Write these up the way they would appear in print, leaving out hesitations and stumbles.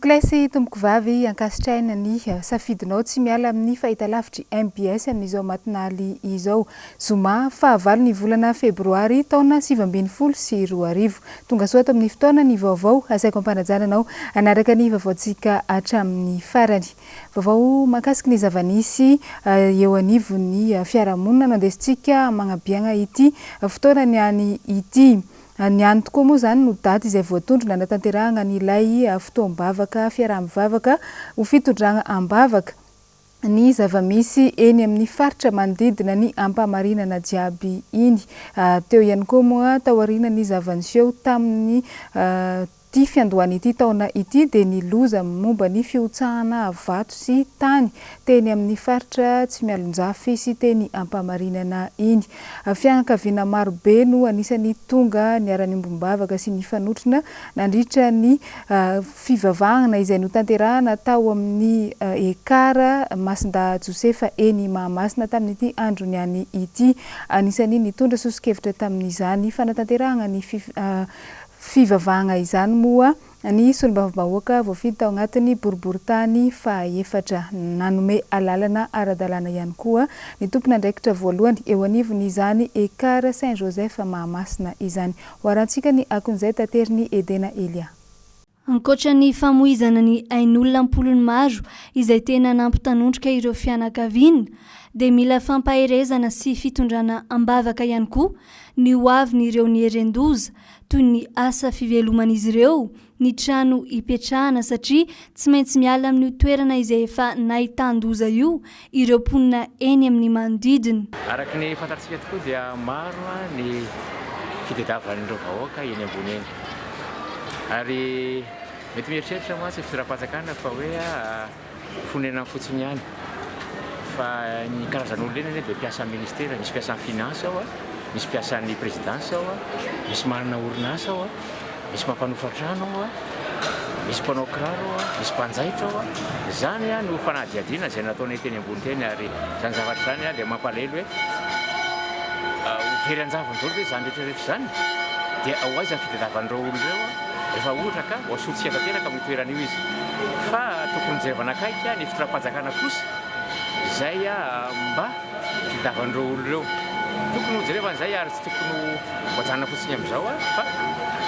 Tompokolahy sy tompokovavy, ankasitrahina ny safidinao tsy miala amin'ny fahitalavitry mbs amin'izao matinaly izao. Zoma fahavalo ny volana febroary taona 2019. Tonga soa ato amin'ny fotoana ny vaovao, asaiko ampanajana anao hanaraka ny vaovaontsika hatramin'ny farany. Vaovao mahakasiky ny zava-nisy eo anivon'ny fiarahamonina no andesintsika magnabiagna ity fotoana niany ity. Ny any tokoa moa izany no daty izay voatondro nanatanterahana an'ilay fotoam-bavaka fiaraha-mivavaka ho fitondrana am-bavaka ny zava-misy eny amin'ny faritra manodidina ny Ampamarinana jiaby iny. Teo ihany koa moa taorian'ny zava-niseho tamin'ny Ity fiandohan'ity taona ity dia ny loza momba ny fihotsahana vato sy tany teny amin'ny faritra Tsimialonjafy sy teny Ampamarinana iny. Fianakaviana maro be no anisan'ny tonga niara-niombom-bavaka sy nifanotrona nandritra ny fivavahana izay notanterahana tao amin'ny Ekar Masindahy Josefa eny Mahamasina tamin'ity andro niany ity. Anisan'ny nitondra soso-kevitra tamin'izany fanatanterahana ny Fivavahagna izany moa ny solombavambahoaka voafidy tao agnatin'ny boriborintany fahaefatra. Nanome alalana ara-dalàna ihany koa ny tompon'andraikitra voalohany eo anivon'izany Ekar Saint Joseph Mahamasina izany. Hoarantsika ny akon'izay taterin'i Edena Elia. Ankoatra ny famoizana ny ain'olona am-polony maro izay tena nampitanondrika ireo fianakaviana dia mila fampaherezana sy fitondrana am-bavaka ihany koa ny ho avin'ireo nieren-doza toy ny asa fiveloman'izy ireo, ny trano hipetrahana satria tsy maintsy miala amin'io toerana izay efa nahitan-doza io ireo mponina eny amin'ny manodidina. Araka ny fantatsika tokoa dia maro ny fitediavan'ireo vahoaka eny ambony eny. Ary mety mieritreritra mantsy ny fitondram-panjakana fa hoe fonenana fotsiny ihany. Fa ny karazan'olona ireny anie dia mpiasan'ny ministera, misy mpiasan'ny finance ao, misy mpiasan'ny présidence ao, misy manana orinasa ao, misy mampanofa trano ao, misy mpanao kiraro ao, misy mpanjaitra ao. Izany no fanadihadiana izay nataonay teny ambony teny ary izany zavatra izany dia mampalahelo hoe ho very an-javony daholo ve izany rehetra rehetra izany? Dia ho aiza ny fitadiavan'ireo olona ireo rehefa ohatra ka ho asotsika tanteraka amin'io toerana io izy? Fa tokony jerevana akaiky ny fitondram-panjakana kosa izay mba fitadiavan'ireo olona ireo. Tokony ho jerevana izay ary tsy tokony ho ajanona fotsiny amin'izao fa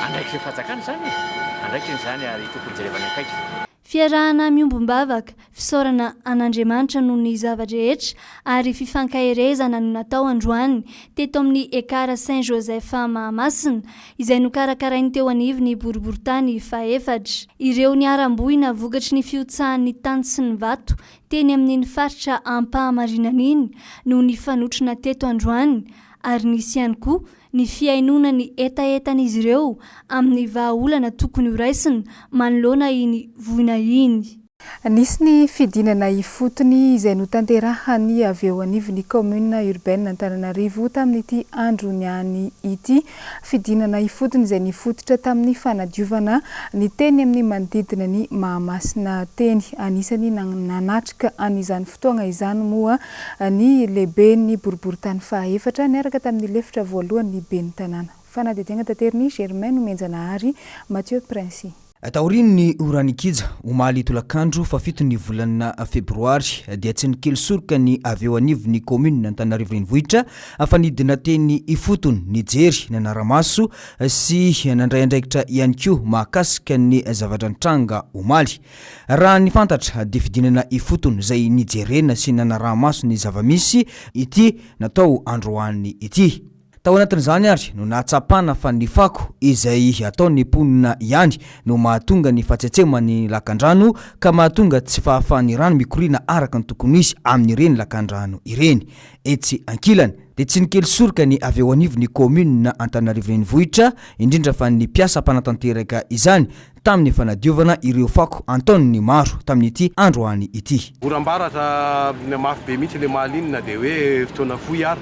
andraikitry ny fanjakana izany e! Andraikiny izany ary tokony jerevana akaiky. Fiarahana miombom-bavaka, fisaorana an'Andriamanitra noho ny zava-drehetra ary fifankaherezana no natao androany teto amin'ny Ekar Saint Joseph Mahamasina, izay nokarakarain'ny teo anivon'ny boriborintany fahefatra. Ireo niharam-boina vokatry ny fihotsahan'ny tany sy ny vato teny amin'iny faritra Ampahamarinana iny no nifanotrona teto androany ary nisy ihany koa ny fihainoana ny hetahetan'izy ireo amin'ny vahaolana tokony horaisina manoloana iny voina iny. Nisy ny fidinana ifotony izay notanterahan'ny avy eo anivon'ny kaominina urbaine Antananarivo tamin'ity andro niany ity. Fidinana ifotony izay nifototra tamin'ny fanadiovana ny teny amin'ny manodidina ny Mahamasina teny. Anisan'ny nanatrika an'izany fotoagna izany moa ny lehiben'ny boriborintany fahaefatra niaraka tamin'ny lefitra voalohan'ny ben'ny tanàna. Fanadihadiana taterin'i Germain Nomenjanahary Mathieu Princi. Taorian'ny ora-nikija, omaly tolakandro fahafiton'ny volana febroary, dia tsy nikely soroka ny avy eo anivon'ny kaominina Antananarivo Renivohitra fa nidina teny ifotony nijery, nanara-maso sy nandray andraikitra ihany koa mahakasika ny zavatra nitranga omaly. Raha ny fantatra dia fidinana ifotony izay nijerena sy nanaraha-maso ny zava-misy ity natao androany ity. Tao anatin'izany ary no nahatsapana fa ny fako izay ataon'ny mponina ihany no mahatonga ny fahatsetseman'ny lakandrano ka mahatonga tsy fahafahan'ny rano mikoriana araka ny tokony ho izy amin'ireny lakandrano ireny. Etsy ankilany dia tsy nikely soroka ny avy eo anivon'ny kaominina Antananarivo Renivohitra, indrindra fa ny mpiasa mpanatanteraka izany tamin'ny fanadiovana ireo fako an-taoniny maro tamin'ity androany ity. Oram-baratra mafy be mihitsy ilay omaly iny na dia hoe fotoana fohy ary.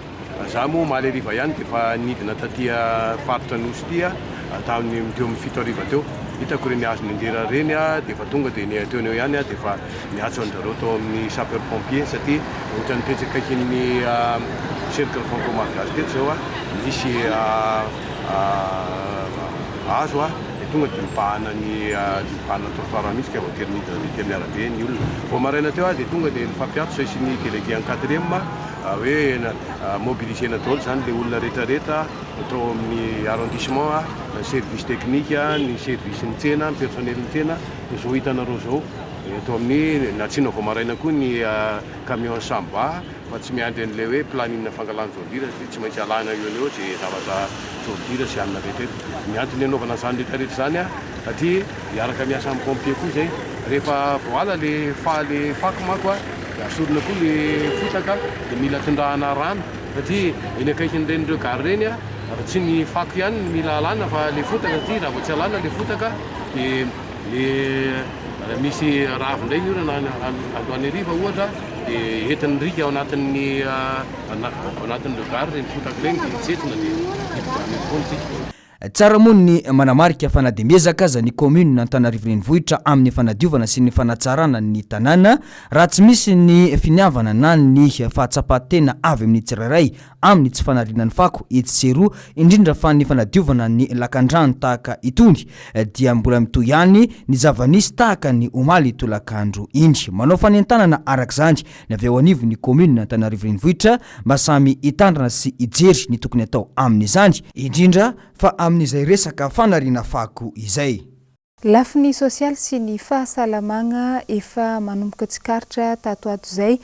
Za moa omaly hariva ihany dia efa nidina taty faritra Anosy ity tamin'ny teo amin'ny 7 hariva teo. Hitako ireny hazo nianjera ireny dia efa tonga dia ny teo no eo ihany aho dia efa niantso an-dRareo tao amin'ny sapeur pompier satria ohatran'ny tetsy akaikin'ny cercle franco malagasy teto izao nisy hazo. tonga dia mibahana ny mibahana ny trottoir mihitsy ka voatery nidina tety amin'ny arabe ny olona. Vao maraina teo aho dia tonga dia nifampiantso izay sy ny délégué en quatrième hoe mobiliser-na daholo izany ilay olona rehetrarehetra tao amin'ny arrondissement, ny service technique, ny service ny tsena, ny personnel ny tsena, dia izao hitanareo izao eto amin'ny nantsoina vao maraina koa ny camion Samba. Fa tsy miandry an'ilay hoe planning fangalana ordure satria tsy maintsy alana eo no eo ze zavatra tsy ordure sy hanina rehetra eto. Ny antony anaovana an'izany rehetra rehetra izany an, satria hiaraka miasa amin'ny pompier koa izay. Rehefa voaala le fa le fako manko an, dia asorina koa le fotaka dia mila tondrahana rano satria eny akaikin'ireny regard ireny an, tsy ny fako ihany no mila alana fa le fotaka satria raha vao tsy alana le fotaka dia le raha misy raha avy indray ny orana androany hariva ohatra dia entin'ny riaka ao anatin'ny ao anatin'ireo gare ireny fotaka ireny dia mitsetsina dia dibo-drano eny foana isika. Tsara moa ny manamarika fa na dia miezaka aza ny kaominina Antananarivo Renivohitra amin'ny fanadiovana sy ny fanatsarana ny tanàna, raha tsy misy ny finiavana na ny fahatsapan-tena avy amin'ny tsirairay amin'ny tsy fanariana ny fako etsy sy eroa, indrindra fa ny fanadiovana ny lakandrano tahaka itony dia mbola mitohy ihany ny zava-nisy tahaka ny omaly tolakandro iny. Manao fanentanana araka izany ny avy ao anivon'ny kaominina Antananarivo Renivohitra mba samy hitandrina sy hijery ny tokony atao amin'izany, indrindra fa amin'izay resaka fanariana fako izay. Lafiny sosialy sy ny fahasalamagna efa manomboka tsikaritra tato ato izay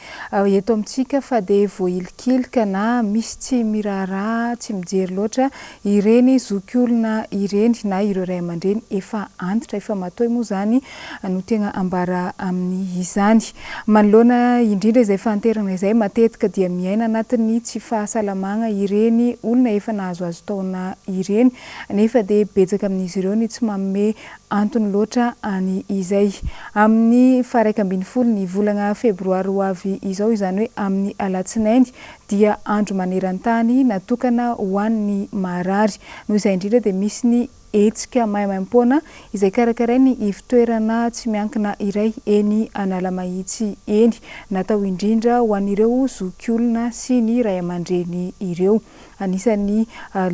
eto amintsika fa dia voahilikilika na misy tsy miraharaha, tsy mijery loatra ireny zokiolona ireny na ireo ray aman-dreny efa antitra, efa matoy moa izany no tegna ambara amin'izany. Manoloana indrindra izay fahanterana izay, matetika dia miaina anatin'ny tsy fahasalamagna ireny olona efa nahazoazo taona ireny. Nefa dia betsaka amin'izy ireo ny tsy manome antony loatra any izay. Amin'ny faha-11 ny volana febroary ho avy izao, izany hoe amin'ny alatsinainy, dia andro maneran-tany natokana ho an'ny marary. Noho izay indrindra dia misy ny hetsika maimaimpoana izay karakarain'ny ivon-toerana tsy miankina iray eny Analamahitsy eny. Natao indrindra ho an'ireo zokiolona sy ny ray aman-dreny ireo. Anisan'ny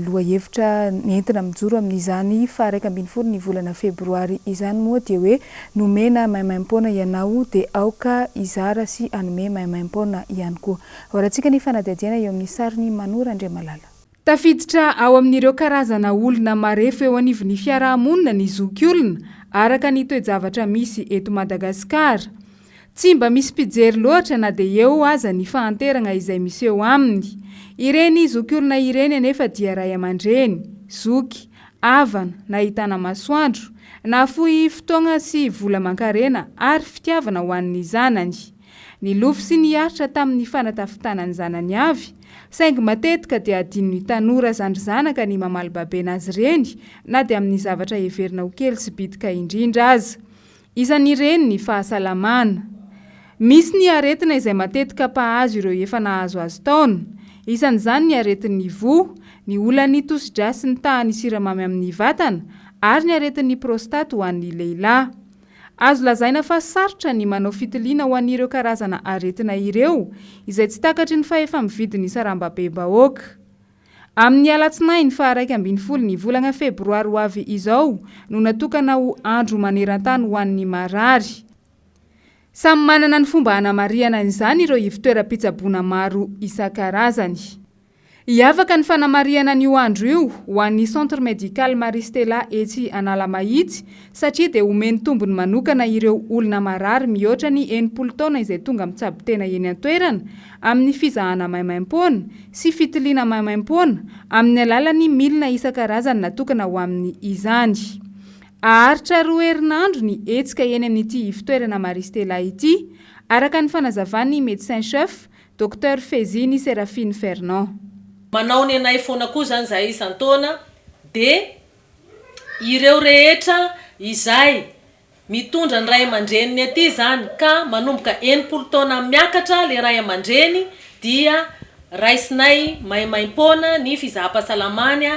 lohahevitra nentina mijoro amin'izany faha-11 ny volana febroary izany moa dia hoe nomena maimaimpoana ianao dia aoka hizara sy hanome maimaimpoana ihany koa. Hoarantsika ny fanadihadiana eo amin'ny sarin'i Mano Randriamalala. Tafiditra ao amin'ireo karazana olona marefo eo anivon'ny fiarahamonina ny zokiolona, araka ny toe-javatra misy eto Madagasikara. Tsy mba misy mpijery loatra na dia eo aza ny fahanterana izay miseho aminy. Ireny zokiolona ireny anefa dia ray aman-dreny, zoky, havana, nahitana masoandro, nahafoy fotoagna sy vola aman-karena ary fitiavana ho an'ny zanany. Nilofo sy niaritra tamin'ny fanatafitana ny zanany avy, saingy matetika dia adinon'ny tanora zandry zanaka ny mamaly babena azy ireny na dia amin'ny zavatra heverina ho kely sy bitika indrindra aza. Isan'ireny ny fahasalamana. Misy ny aretina izay matetika mpahazo ireo efa nahazoazo taona. Isan'izany ny aretin'ny voa, ny olan'ny tosi-drà sy ny tahan'ny siramamy amin'ny vatana ary ny aretin'ny prostate ho an'ny lehilahy. Azo lazaina fa sarotra ny manao fitiliana ho an'ireo karazana aretina ireo izay tsy takatry ny fahefa-mividin'ny sarambabem-bahoaka. Amin'ny alatsinainy faha-11 ny volana febroary ho avy izao no natokana ho andro maneran-tany ho an'ny marary. Samy manana ny fomba hanamarihana izany ireo ivon-toeram-pitsaboana maro isan-karazany. Hiavaka ny fanamarihana an'io andro io ho an'ny Centre Médical Marie Stella etsy Analamahitsy satria dia omeny tombony manokana ireo olona marary mihoatra ny 60 taona izay tonga mitsabo tena eny an-toerana amin'ny fizahana maimaimpoana sy fitiliana maimaimpoana amin'ny alalan'ny milina isan-karazany natokana ho amin'ny izany. Haharitra roa herinandro ny hetsika eny amin'ity ivon-toerana Marie Stella ity, araka ny fanazavan'ny Médecin Chef, Docteur Feziny Seraphine Fernand. Manao ny anay foana koa izany izahay isan-taona dia ireo rehetra izay Mitondra ny ray aman-dreniny aty izany ka manomboka 60 taona miakatra le ray aman-dreny dia raisinay maimaimpoana ny fizaham-pahasalamany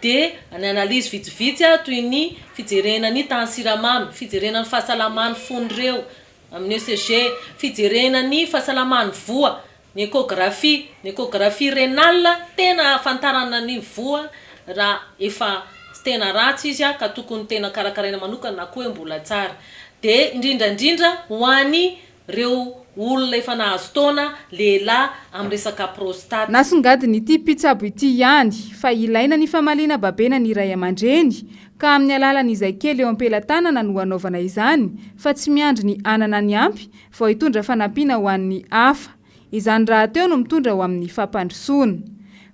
dia ny analyse vitsivitsy toy ny fijerena ny tahan'ny siramamy, fijerena ny fahasalaman'ny fon'ireo amin'ny ECG, fijerena ny fahasalaman'ny voa, Ny échographie, ny échographie rénale tena ahafantarana ny voa raha efa tena ratsy izy ka tokony tena karakaraina manokana na koa hoe mbola tsara. Dia indrindra indrindra ho an'ny reo olona efa nahazo taona, lehilahy, amin'ny resaka prostate. Nasongadin'ity mpitsabo ity ihany fa ilaina ny famaliana babena ny ray aman-dreny ka amin'ny alalan'izay kely eo am-pelatanana no anaovana izany fa tsy miandry ny hanana ny ampy vao hitondra fanampiana ho an'ny hafa. Izany rahateo no mitondra ho amin'ny fampandrosoana.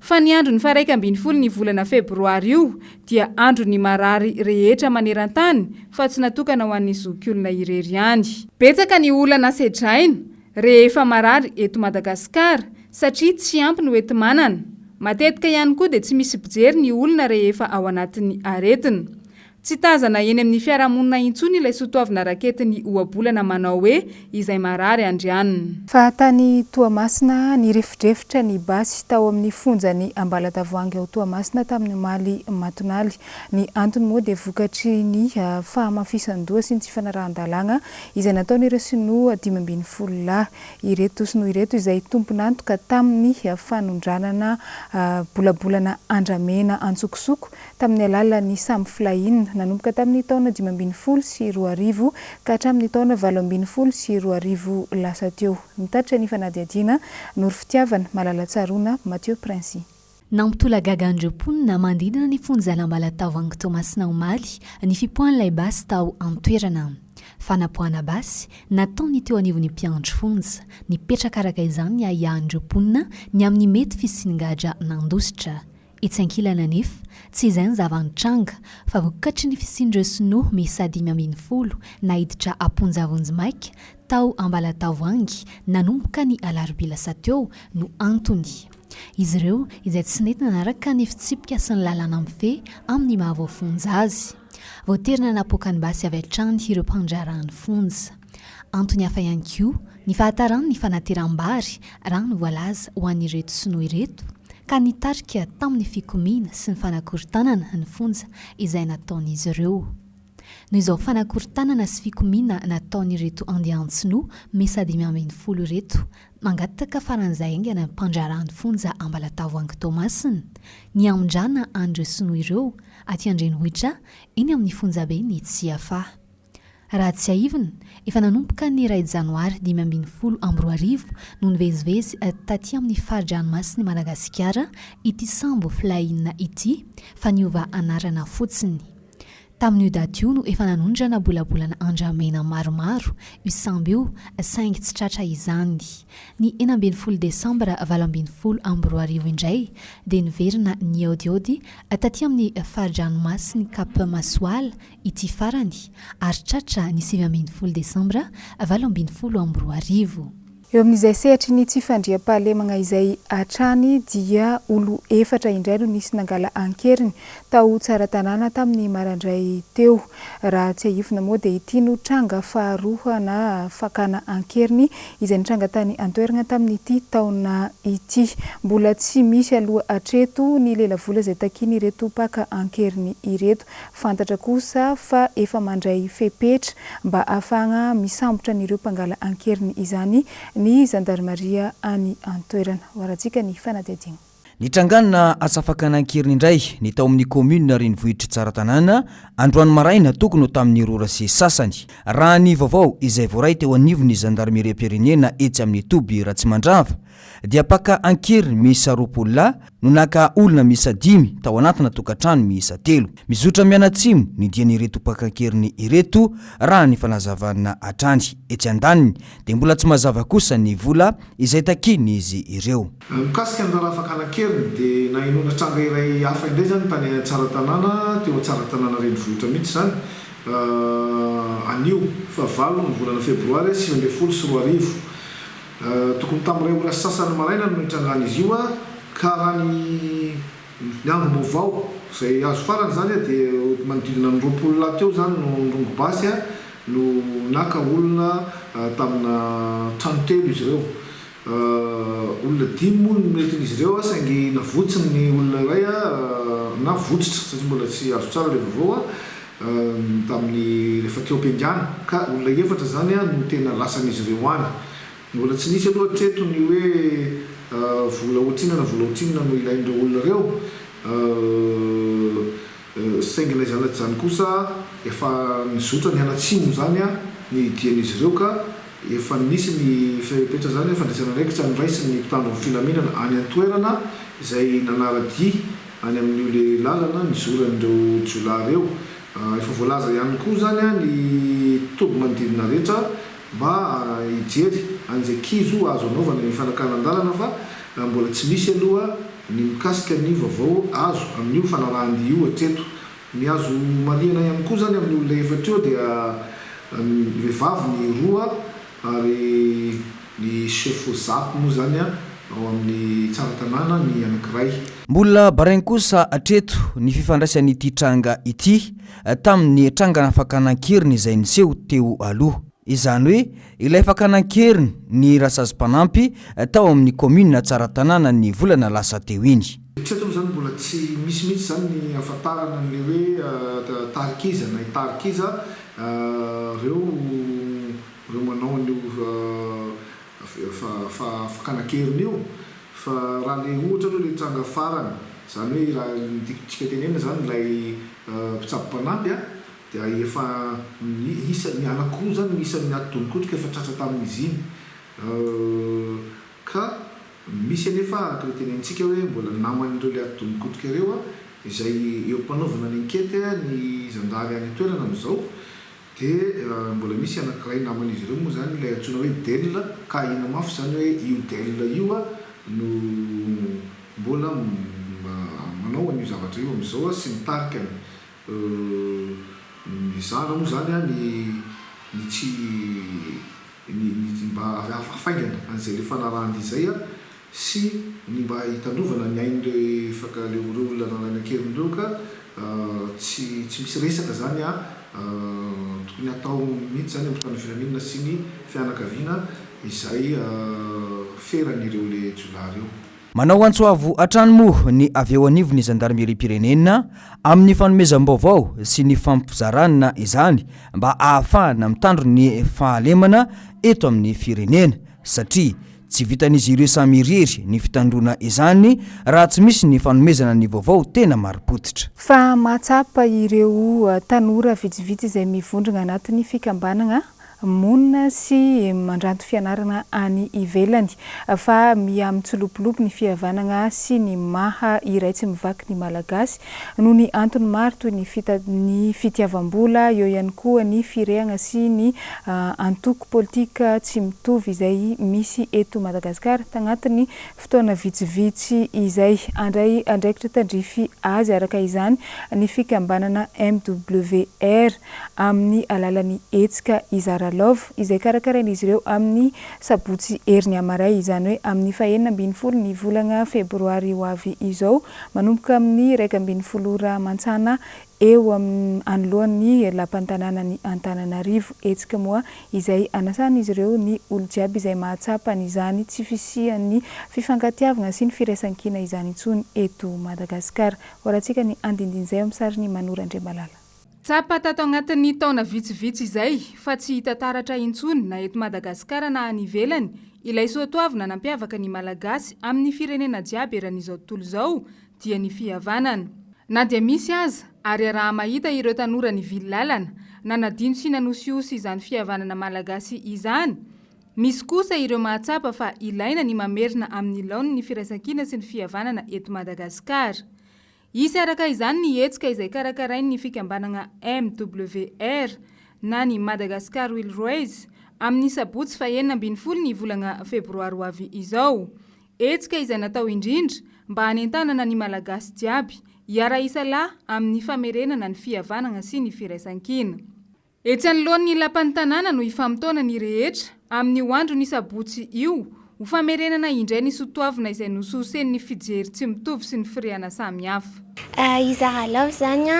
Fa ny andron'ny faha-11 ny volana febroary io dia andron'ny marary rehetra maneran-tany fa tsy natokana ho an'ny zokiolona irery ihany. Betsaka ny olana sedraina rehefa marary eto Madagasikara satria tsy ampy ny hoenti-manana. Matetika ihany koa dia tsy misy mpijery ny olona rehefa ao anatin'ny aretina. Tsy tazana eny amin'ny fiarahamonina intsony ilay soatoavina raketin'ny ohabolana manao hoe izay marary andrianina. Fa tany Toamasina, nirefodrefotra ny basy tao amin'ny fonjan'i Ambalatavoahangy ao Toamasina tamin'ny omaly matonaly. Ny antony moa dia vokatry ny fahamafisan-doha sy ny tsy fanarahan-dalàna izay nataon'ireo sinoa 15 lahy. Ireto sinoa ireto izay tompon'antoka tamin'ny fanondranana bolabolana andramena antsokosoko tamin'ny alalan'ny sambo Fly-In nanomboka tamin'ny taona 2015 ka hatramin'ny taona 2018 lasa teo. Nitatitra ny fanadihadiana Noro Fitiavana, Malala Tsaroana, Mathieu Princi. Nampitolagaga an'ireo mponina manodidina ny fonjan'Ambalatavoahangy Toamasina omaly ny fipoahan'ilay basy tao an-toerana. Fanapoahana basy nataon'ny teo anivon'ny mpiandry fonja. Nipetraka araka izany ny ahiahin'ireo mponina ny amin'ny mety fisian'ny gadra nandositra. Etsy ankilany anefa, tsy izay ny zava-nitranga, fa vokatry ny fisian'ireo sinoa miisa 15 naiditra am-ponja vonjimaika tao Ambalatavoahangy nanomboka ny alarobia lasa teo no antony. Izy ireo izay tsy nety nanaraka ny fitsipika sy ny lalàna mifehy amin'ny maha voafonja azy. Voatery nanapoaka ny basy avy hatrany ireo mpandraharahan'ny fonja. Antony hafa ihany koa ny fahataran'ny fanateram-bary raha ny voalaza ho an'ireto sinoa ireto ka nitarika tamin'ny fikomiana sy ny fanakorontanana ny fonja izay nataon'izy ireo. Noho izao fanakorontanana sy fikomiana nataon'ireto andian-tsinoa miisa 15 ireto, mangataka faran'izay haingana ny mpandraharahan'ny fonja Ambalatavoahangy Toamasina ny hamindrana an'ireo sinoa ireo aty an-drenivohitra eny amin'ny fonjaben'i Tsiafahy. Raha tsiahivina, efa nanomboka ny iray janoary 2015 no nivezivezy taty amin'ny fari-dranomasin'i Madagasikara ity sambo Fly-In ity fa niova anarana fotsiny. Tamin'io daty io no efa nanondrana bolabolana andramena maromaro io sambo io saingy tsy tratra izany. Ny 16 desambra 2018 indray dia niverina nihaodihaody taty amin'ny fari-dranomasin'i Cap Masoala ity farany ary tratra ny 19 desambra 2018. Eo amin'izay sehatry ny tsy fandriampahalemagna izay hatrany dia olo efatra indray no nisy nangala ankeriny tao Tsaratanàna tamin'ny maraindray teo. Raha tsiahivina moa dia ity no tranga faharoa na fakana ankeriny izay nitranga tany an-toerana tamin'ity taona ity. Mbola tsy misy aloha hatreto ny lelavola izay takian'ireto mpaka ankeriny ireto. Fantatra kosa fa efa mandray fepetra mba ahafahana misambotra an'ireo mpangala an-keriny izany ny zandarimaria any an-toerana. Ho aratsika ny fanadihadiana. Nitrangana asa fakana an-keriny indray ny tao amin'ny kaominina renivohitr'i Tsaratanàna, androany maraina tokony ho tamin'ny roa ora sy sasany. Raha ny vaovao izay voaray teo anivon'ny zandarimeriam-pirenena etsy amin'ny toby Ratsimandrava dia mpaka an-keriny miisa 20 lahy no naka olona miisa dimy tao anatina tokantrano miisa telo. Mizotra mianatsimo ny dian'ireto mpaka an-keriny ireto raha ny fanazavana hatrany. Etsy andaniny dia mbola tsy mazava kosa ny vola izay takian'izy ireo. Mikasika ny raharaha fakana an-keriny dia nahenoana tranga iray hafa indray izany tany Tsaratanàna, teo Tsaratanàna renivohitra mihitsy izany, anio fahavalo ny volana febroary 2019. Tokony tamin'ny iray ora sy sasany maraina no nitrangan'izy io ka raha ny ny angom-baovao izay azo farany izany dia manodidina ny 20 lahy teo izany no nirongo basy no naka olona tamina trano telo izy ireo. Olona dimy moa no nentin'izy ireo saingy navotsiny ny olona iray na votsitra satria mbola tsy azo tsara ilay vaovao tamin'ny rehefa teo am-piaingàna ka olona efatra izany no tena lasan'izy ireo any. Mbola tsy nisy aloha hatreto ny hoe vola ohatrinona na vola ohatrinona no ilain'ireo olona ireo. Saingy na izany na tsy izany kosa efa nizotra nianatsimo izany ny dian'izy ireo ka efa nisy ny fepetra izany fandraisana andraikitra noraisin'ny mpitandro ny filaminana any an-toerana izay nanara-dia any amin'io le lalana nizoran'ireo jiolahy ireo. Efa voalaza ihany koa izany ny toby manodidina rehetra mba hijery an'izay kizo azo anaovana ny fanakanan-dalana fa mbola tsy misy aloha ny mikasika ny vaovao azo amin'io fanarahan-dia io hatreto. Ny azo marihana ihany koa izany amin'ny olona efatra io dia vehivavy ny roa ary ny chef zap moa izany ao amin'ny Tsaratanàna ny anankiray. Mbola baraingo kosa hatreto ny fifandraisan'ity tranga ity tamin'ny trangana fakana an-keriny izay niseho teo aloha. Izany hoe ilay fakana an-keriny ny rasazy mpanampy tao amin'ny kaominina Tsaratanàna ny volana lasa teo iny. Hatreto aloha izany mbola tsy misy mihitsy izany ny ahafantarana an'ilay hoe tarika iza na hitarika iza ireo ireo manao an'io fakana an-keriny io. Fa raha ilay ohatra aloha ilay tranga farany, izany hoe raha ny tiantsika tenenina izany ilay mpitsabo mpanampy dia efa ny isan'ny anankiroa izany ny isan'ny atidoha nikotrika efa tratra tamin'izy iny. Ka misy anefa araka ilay tenenintsika hoe mbola naman'ireo ilay atidoha nikotrika ireo izay eo am-panaovana ny enquête ny zandary any an-toerana amin'izao. Dia mbola misy anankiray naman'izy ireo moa izany ilay antsoina hoe Del ka ahiana mafy izany hoe io Del io no mbola manao an'io zavatra io amin'izao sy mitarika ny mizara moa izany ny ny tsy ny ny mba hafaingana an'izay le fanarahan-dia izay sy ny mba hitandrovana ny ain'ireo faka ireo olona nalaina an-keriny ireo ka tsy tsy misy resaka izany tokony hatao mihitsy izany amin'ny mpitandro filaminana sy ny fianakaviana izay feran'ireo le jiolahy ireo. Manao antso avo hatrany moa ny avy eo anivon'ny zandarimeriam-pirenena amin'ny fanomezam-baovao sy ny fampizarana izany mba ahafahana mitandro ny fahalemana eto amin'ny firenena satria Tsy vitan'izy ireo samy irery ny fitandroana izany raha tsy misy ny fanomezana ny vaovao tena marim-pototra. Fa mahatsapa ireo tanora vitsivitsy izay mivondrona anatin'ny fikambanana monina sy mandranto fianarana any ivelany fa miha mitsilopilopy ny fihavanana sy ny maha iray tsy mivaky ny Malagasy noho ny antony maro toy ny ny fitiavam-bola, eo ihany koa ny firehana sy ny antoko politika tsy mitovy izay misy eto Madagasikara tagnatin'ny fotoana vitsivitsy izay. Handray andraikitra tandrify azy araka izany ny fikambanana MWR amin'ny alalan'ny hetsika Izara Love izay karakarain'izy ireo amin'ny sabotsy heriny hamaray, izany hoe amin'ny fahenina ambinifolo ny volana febroary ho avy izao manomboka amin'ny 11 ora mantsana eo amin'ny anoloan'ny lapan'ny tanànan'i Antananarivo. Hetsika moa izay anasan'izy ireo ny olo jiaby izay mahatsapa an'izany tsy fisian'ny fifankatiavana sy ny firaisankina izany intsony eto Madagasikara. Hoarantsika ny andindin'izay ao amin'ny sarin'i Manoro Andriamalala. Tsapa tato anatin'ny taona vitsivitsy izay fa tsy hita taratra intsony na eto Madagasikara na any ivelany ilay soatoavina nampiavaka ny Malagasy amin'ny firenena jiaby eran'izao tontolo izao dia ny fihavanana. Na dia misy aza ary iaraha-mahita ireo tanora nivily lalana, nanadino sy nanosihosy izany fihavanana malagasy izany, misy kosa ireo mahatsapa fa ilaina ny mamerina amin'ny laoniny ny firaisankina sy ny fihavanana eto Madagasikara. Hisy araka izany ny hetsika izay karakarain'ny fikambanana MWR na ny Madagascar Will Raise amin'ny sabotsy fahenina ambinifolo ny volana febroary ho avy izao. Hetsika izay natao indrindra mba hanentanana ny Malagasy jiaby hiara-hisalahy amin'ny famerenana ny fihavanana sy ny firaisankina. Etsy anoloan'ny lapan'ny tanàna no hifamotoana ny rehetra amin'io andron'ny sabotsy io ho famerenana indray ny sotoavina izay nosohosen'ny fijery tsy mitovy sy ny firehana samihafa. Hizara love izany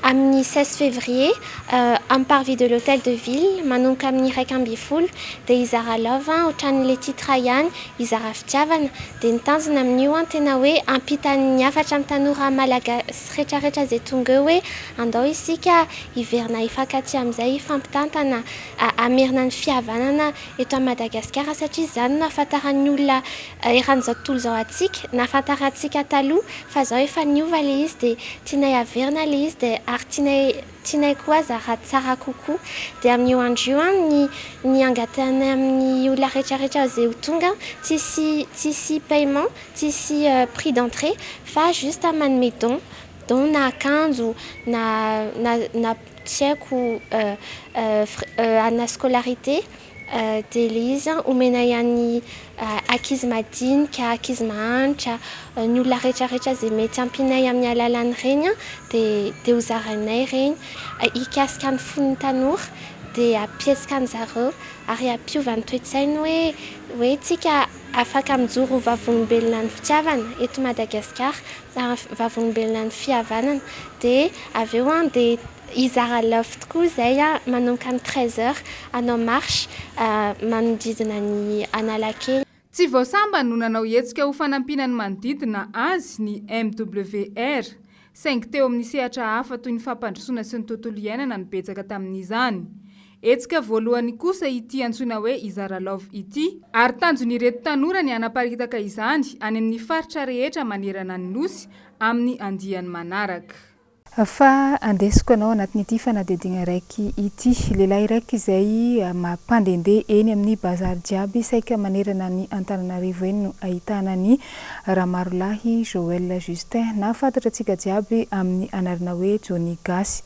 amin'ny 16 février amin'ny parvis de l'hôtel de ville manomboka amin'ny 11 dia hizara love ohatran'ilay titre ihany hizara fitiavana dia ny tanjona amin'io tena hoe hampita ny hafatra amin'ny tanora malagasy rehetrarehetra izay tonga eo hoe andao isika hiverina hifankatia amin'izay hifampitantana hamerina ny fihavanana eto Madagasikara satria izany no nahafantaran'ny olona eran'izao tontolo izao antsika, nahafantarantsika taloha fa izao efa niova ilay izy. izy dia tianay averina ilay izy dia ary tianay tianay koa aza raha tsara kokoa. Dia amin'io andro io an, ny ny angatahanay amin'ny olona rehetra rehetra izay ho tonga, tsisy tsisy paiement, tsisy prix d'entrée fa juste manome don, don na akanjo na na na tsy haiko ana scolarité dia ilay izy omenay an'ny ankizy madinika, ankizy mahantra, ny olona rehetra rehetra izay mety ampianay amin'ny alalan'ireny dia dia ho zarainay ireny. Hikasika ny fon'ny tanora dia hampihetsika an'zareo ary hampiova ny toe-tsainy hoe hoe tsika afaka mijoro ho vavolombelona ny fitiavana eto Madagasikara, vavolombelona ny fihavanana. Dia avy eo dia Hizara love tokoa izay manomboka amin'ny 13 heures hanao marche manodidina ny Analakely. Tsy vao sambany no nanao hetsika ho fanampiana ny manodidina azy ny MWR, saingy teo amin'ny sehatra hafa toy ny fampandrosoana sy ny tontolo iainana no betsaka tamin'izany. Hetsika voalohany kosa ity antsoina hoe Hizara Love ity, ary tanjon'ireto tanora ny hanaparitaka izany any amin'ny faritra rehetra manerana ny Nosy amin'ny andiany manaraka. Fa andesiko anao anatin'ity fanadihadiana raiky ity. Lehilahy raiky izay mampandehandeha eny amin'ny bazary jiaby saika manerana an'i Antananarivo eny no ahitana an'i Ramarolahy Joël Justin na fantatra antsika jiaby amin'ny anarana hoe Johnny Gasy.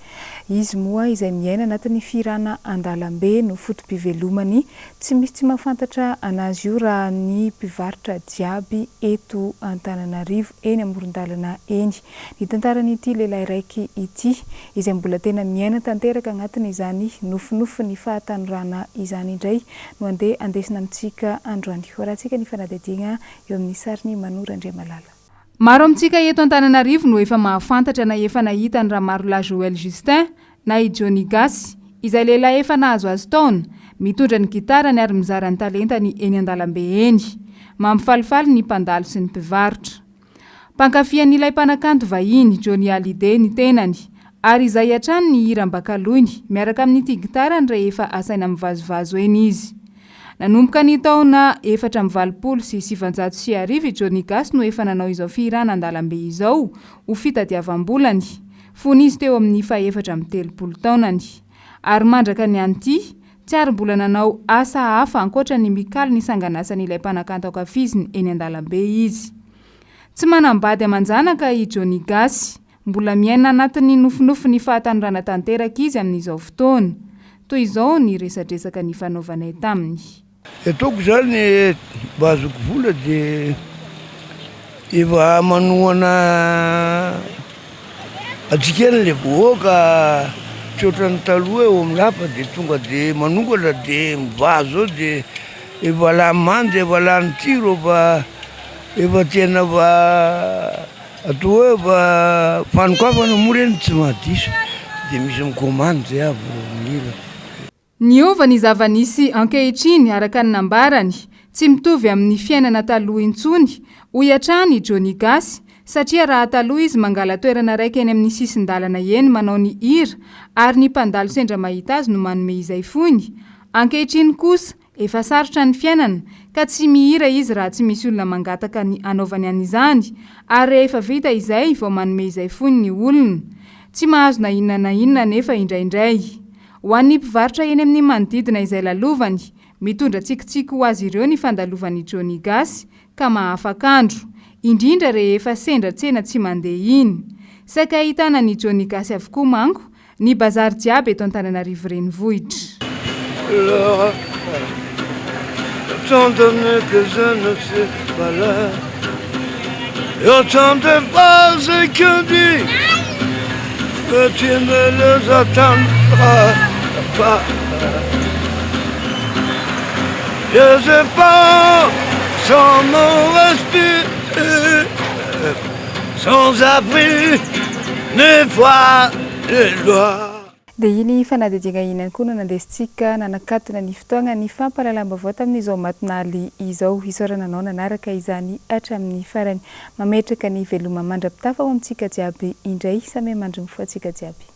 Izy moa izay miaina anatin'ny fihirana an-dalambe no foto-pivelomany. Tsy misy tsy mahafantatra anazy io raha ny mpivarotra jiaby eto Antananarivo eny amoron-dalana eny. Ny tantaran'ity lehilahy raiky ity, izay mbola tena miaina tanteraka agnatin'izany nofinofin'ny fahatanorana izany indray no andeha andesina amintsika androany. Hoarahantsika ny fanadihadiagna eo amin'ny sarin'i Mano Randriamalala. Maro amintsika eto Antananarivo no efa mahafantatra na efa nahita an'i Ramarolahy Joël Justin na i Johnny Gasy, izay lehilahy efa nahazoazo taona, mitondra ny gitarany ary mizara ny talentany eny an-dalambe eny. Mampifalifaly ny mpandalo sy ny mpivarotra. Mpankafy an'ilay mpanakanto vahiny, Johnny Hallyday, ny tenany, ary izay hatrany ny hira mba kaloiny miaraka amin'ity gitarany rehefa asaina mivazovazo eny izy. Nanomboka ny taona 1984 i Johnny Gasy no efa nanao izao fihirana an-dalambe izao ho fitadiavam-bolany, fony izy teo amin'ny fahefatra amby telopolo taonany. Ary mandraka ny an'ity, tsy ary mbola nanao asa hafa ankoatra ny mikaly ny sanganasan'ilay mpanakanto ankafiziny eny an-dalambe izy. Tsy manambady aman-janaka i Johnny Gasy. Mbola miaina anatin'ny nofinofin'ny fahatanorana tanteraka izy amin'izao fotoana. Toy izao ny resadresaka nifanaovanay taminy. Ny ataoko zany mba ahazoako vola de efa manohana antsika ihany le vahoaka, tsy ohatran'ny taloha hoe eo amin'ny lapa de tonga de manokatra de mivaha zao de efa lany manja efa lany tsiro efa efa tena efa atao hoe efa fanokafana moa reny tsy mahadiso de misy mikomandy zay aho vao mihira. Niova ny zava-nisy ankehitriny araka ny nambarany, tsy mitovy amin'ny fiainana taloha intsony, hoy hatrany i Johnny Gasy, satria raha taloha izy mangala-toerana raika eny amin'ny sisin-dalana eny manao ny hira ary ny mpandalo sendra mahita azy no manome izay foiny, ankehitriny kosa efa sarotra ny fiainana ka tsy mihira izy raha tsy misy olona mangataka ny hanaovany an'izany ary rehefa vita izay vao manome izay foiny ny olona. Tsy mahazo na inona na inona anefa indraindray. Ho an'ny mpivarotra eny amin'ny manodidina izay lalovany, mitondra tsikitsiky ho azy ireo ny fandalovan'i Johnny Gasy ka mahafak'andro, indrindra rehefa sendra tsena tsy mandeha iny. Saika ahitana an'i Johnny Gasy avokoa manko ny bazary jiaby eto Antananarivo Renivohitra. L'heure Tant d'années que je ne suis pas là Et autant de phrases que dit Que tu ne les attendras pas Je sais pas sans mon respirer Sans abri ni foi ni loi Dia iny fanadihadiana iny ihany koa no nandesintsika nanakatona ny fotoagna ny fampahalalam-baovao tamin'izao matinaly izao. Isaorana anao nanaraka izany hatramin'ny farany. Mametraka ny veloma mandra-pitafa ho amintsika jiaby indray. Samia mandry mifoha antsika jiaby.